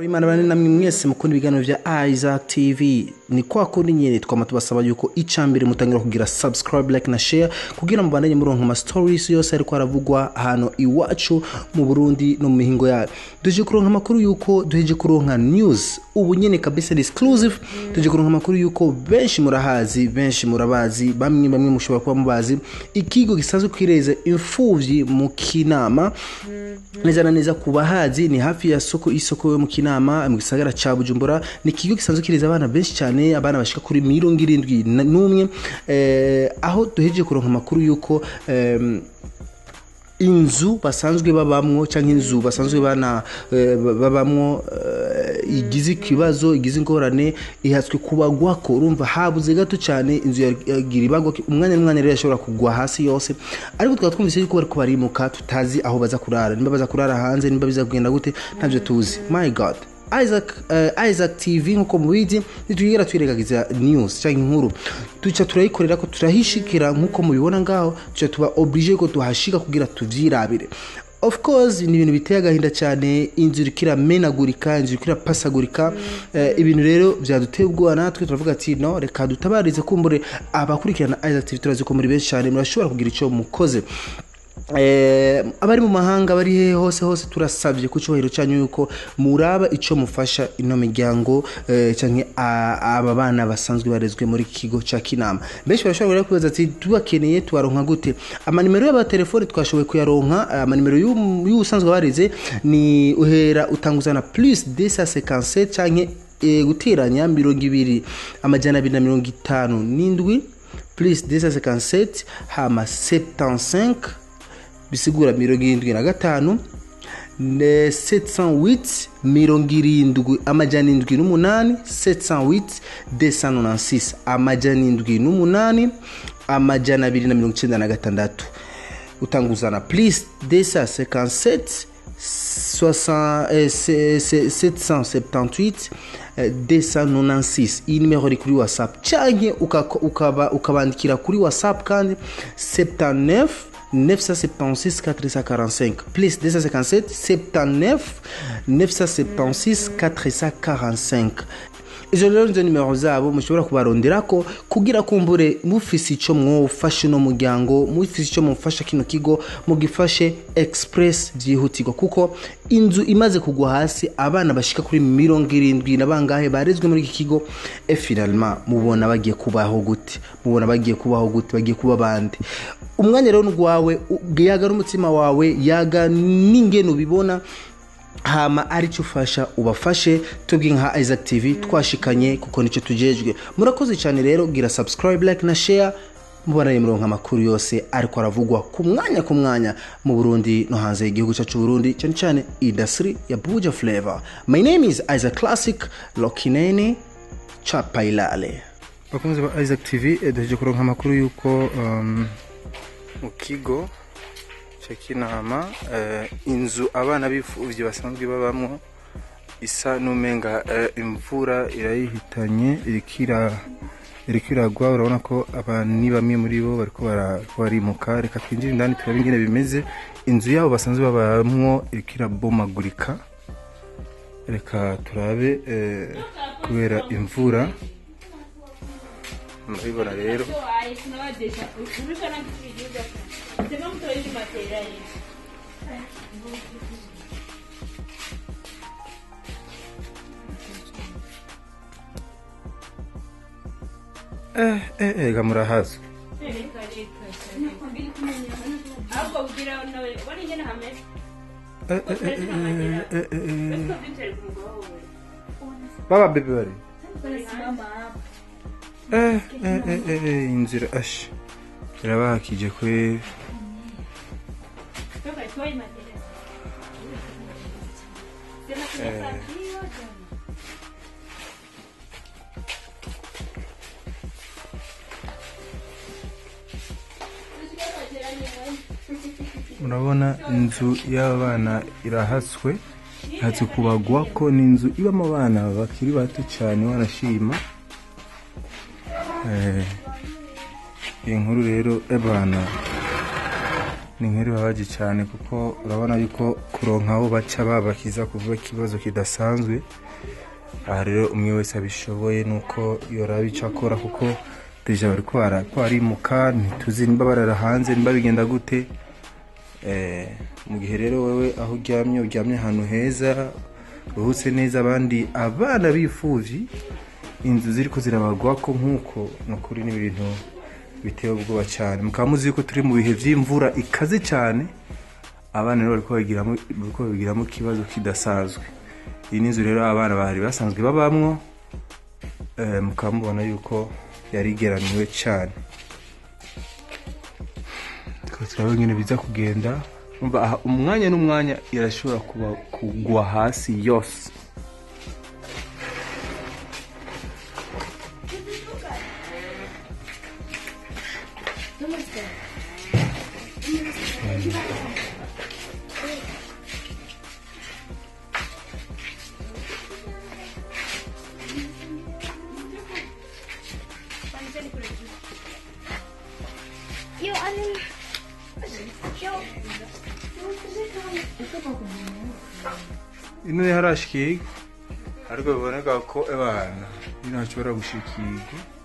Imana bane namwe mwese mukunda ibiganiro vya Isaac TV. Ni kwa kundi nyene twama tubasaba yuko icambere mutangira kugira subscribe, like na share kugira mubandanye muronka ama stories yose ariko aravugwa hano iwacu mu Burundi no mu mihingo yayo. Duje kuronka amakuru yuko duheje kuronka news ubu nyene kabisa exclusive. Duje kuronka amakuru yuko benshi murahazi, benshi murabazi, bamwe bamwe mushobora kuba mubazi ikigo gisanzwe kwireza imfuvyi mu Kinama. Neza na neza kubahazi ni hafi ya soko isoko yo mu Kinama mu gisagara ca Bujumbura. Ni ikigo gisanzwe kireza abana benshi cyane, abana bashika kuri 71, aho duheje kuronka amakuru yuko inzu basanzwe babamwo canke inzu basanzwe bana babamwo igize ikibazo, igize ingorane, ihatswe kubagwako. Urumva habuze gato cyane inzu yagira ibagwa umwanya n'umwanya, rero yashobora kugwa hasi yose. Ariko twaba twumvise yuko bariko barimuka, tutazi aho baza kurara, nimba baza kurara hanze, nimba biza kugenda gute, ntavyo tuzi. My God, Isaac TV nkuko mubizi ntitwigera twiregagiza news cyangwa inkuru, tuca turayikorera ko turahishikira nkuko mubibona ngaho, tuca tuba obligé ko tuhashika kugira tuvyirabire. Of course ni ibintu biteye agahinda cyane, inzu iriko iramenagurika, inzu iriko irapasagurika. Ibintu rero vyaduteye ubwoba, natwe turavuga ati no, reka dutabarize kumbure abakurikirana Isaac TV, turazi ko muri benshi cyane murashobora kugira ico mukoze. Abari mu mahanga, bari hehe hose hose, turasabye ku cyubahiro cyanyu yuko muraba ico mufasha ino miryango, canke aba bana basanzwe barezwe muri kigo ca Kinama. Benshi barashobora kwibaza ati tubakeneye tubaronka gute? Amanimero y'abatelefone twashoboye kuyaronka. Amanimero y'usanzwe bareze ni uhera utanguzana plus 257 canke guteranya 20 257 plus 257 hama 75 bisigura 75 ne 708 70 708 708 296 708 296 utanguzana plus 257 778 296. Iyi nimero iri kuri WhatsApp canke ukabandikira kuri WhatsApp kandi 79 976 445 plus 257 79 976 445. Izo rero nizo nimero zabo mushobora kubaronderako kugira kumbure mufise ico mwofashe no muryango, mufise ico mufasha kino kigo, mugifashe express vyihutirwa, kuko inzu imaze kugwa hasi abana bashika kuri 70 na bangahe barezwe muri iki kigo. Et finalement mubona bagiye kubaho gute? Mubona bagiye kubaho gute? Bagiye kuba bande? Umwanya rero n'ugwawe, yaga n'umutima wawe, yaga n'ingene ubibona, hama arico ufasha ubafashe. Tubwi nka Isaac TV twashikanye kuko nico tujejwe. Murakoze cyane rero, gira subscribe, like na share, mubona muronka amakuru yose ariko aravugwa ku mwanya ku mwanya mu Burundi no hanze y'igihugu cyacu Burundi, cyane cyane industry ya Buja Flavor. My name is Isaac Classic Lokinene Chapailale. Bakunze ba Isaac TV, duheje kuronka amakuru yuko mu kigo ca Kinama inzu abana b'imfuvyi basanzwe babamwo isa n'umenga imvura irayihitanye, iriko iragwa. Urabona ko abantu ni bamwe muri bo bariko barimuka. Reka twinjire indani turabe ingene bimeze. Inzu yabo basanzwe babamwo iriko irabomagurika. Reka turabe kubera imvura. Murabibona rero. Ga murahazwe. Baba bebe bari. Inzira ash irabahakije kwe. Murabona inzu y'abana irahaswe, ihatse kubagwa ko ni inzu ibamo abana bakiri bato cyane, wanashima. Iyi nkuru rero y'abana Ni inkuru ibabaje cyane, kuko urabona yuko kuronka aho baca babakiza kuvuga ikibazo kidasanzwe. Aha rero umwe wese abishoboye nuko yoraba icyo akora, kuko déjà bariko barimuka, ntituzi nimba barara hanze, nimba bigenda gute. Mu gihe rero wewe aho uryamye, uryamye ahantu heza uruhutse neza, abandi abana b'imfuvyi inzu ziriko zirabagwako nk'uko, ni ukuri ni ibintu biteye ubwoba cyane. Mukaba muzi yuko turi mu bihe vy'imvura ikaze cyane, abana rero bariko babigiramo ikibazo kidasanzwe. Iyi ni inzu rero abana bari basanzwe babamwo, mukaba mubona yuko yari igeramiwe cyane. Tukaba turabona ingene biza kugenda. Umva aha, umwanya n'umwanya irashobora kuba kugwa hasi yose. Yo, ano? Yo. Ino harashikirwa, ariko biboneka ko abana ino hashobora gushikirwa.